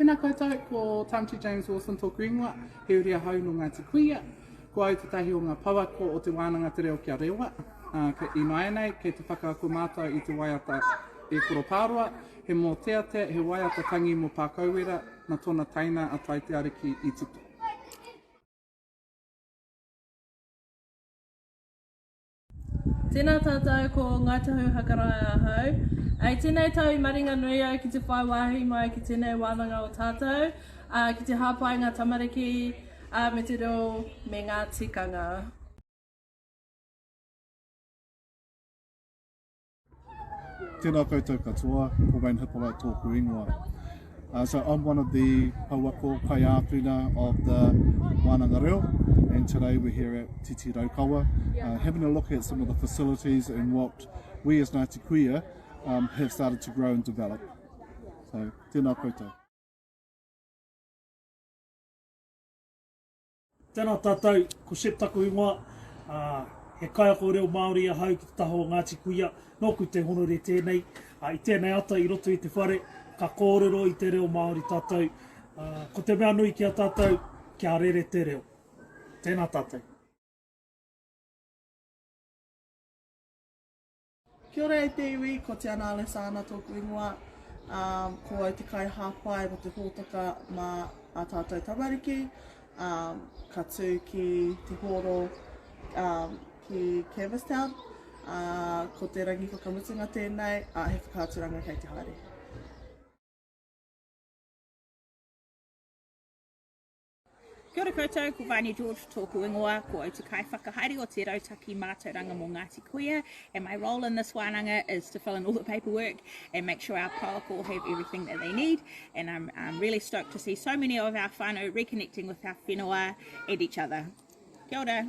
Tēnā koutou, ko Tamati James Wilson tōku ingoa, he uri ahau nō Ngāti Kuia. Ko au tētahi o ngā pouako o Te Wānanga Te Reo Kia Rewa. Ā, ināianei, kei te whakaako mātou i te waiata E Koro Pāroa, he mōteatea, he waiata tangi mō Pākauwera, nā tōna teina a Tai Te Ariki i tito. Tēnā tātou, ko Ngāi Tahu Hakaraia ahau. I tēnei tau i maringa nui au ki te whai wāhi mai ki tēnei wānanga o tātou, ā, ki te hāpai ngā tamariki, ā, me te reo me ngā tikanga. Tēnā koutou katoa, ko Wayne Hippolite tōku ingoa. Uh, so I'm one of the pouako kaiāwhina of the Wānanga Reo and today we're here at Titi Raukawa uh, having a look at some of the facilities and what we as Ngāti Kuia um, have started to grow and develop. So, tēnā koutou. Tēnā tātou, ko Shep taku ingoa, ā, he kaiako reo Māori ahau ki te taha o Ngāti Kuia, nōku te honore tēnei, ā, i tēnei ata i roto i te whare, ka kōrero i te reo Māori tātou, ā, ko te mea nui ki a tātou, kia rere te reo. Tēnā tātou. Kia ora e te iwi, ko Tiana Alesana tōku ingoa, ā, ko au te kaihāpai mō te hōtaka mā ā tātou tamariki, ā, ka tū ki te hōro, ā, ki Canvastown, ā, ko te rangi whakamutunga tēnei, ā, he whakaaturanga kei te haere. Kia ora koutou, ko Vani George tōku ingoa, ko au te kaiwhakahaere o te Rautaki Mātauranga mō Ngāti Kuia, and my role in this wānanga is to fill in all the paperwork and make sure our pouako have everything that they need, and I'm, I'm really stoked to see so many of our whānau reconnecting with our whenua and each other. Kia ora!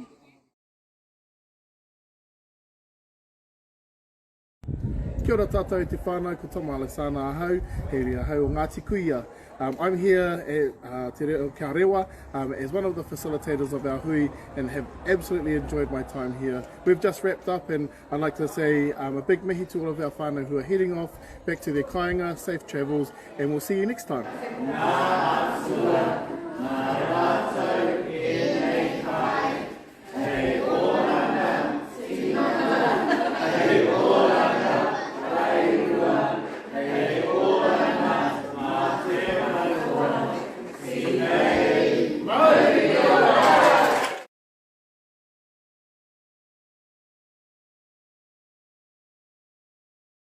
Kia ora tātou e te whānau, ko Tama Alexana ahau, he uri ahau o Ngāti Kuia. Um, I'm here at uh, Te Reo Kia Rewa um, as one of the facilitators of our hui and have absolutely enjoyed my time here. We've just wrapped up and I'd like to say um, a big mihi to all of our whānau who are heading off back to their kāinga, safe travels, and we'll see you next time. Ngā atua.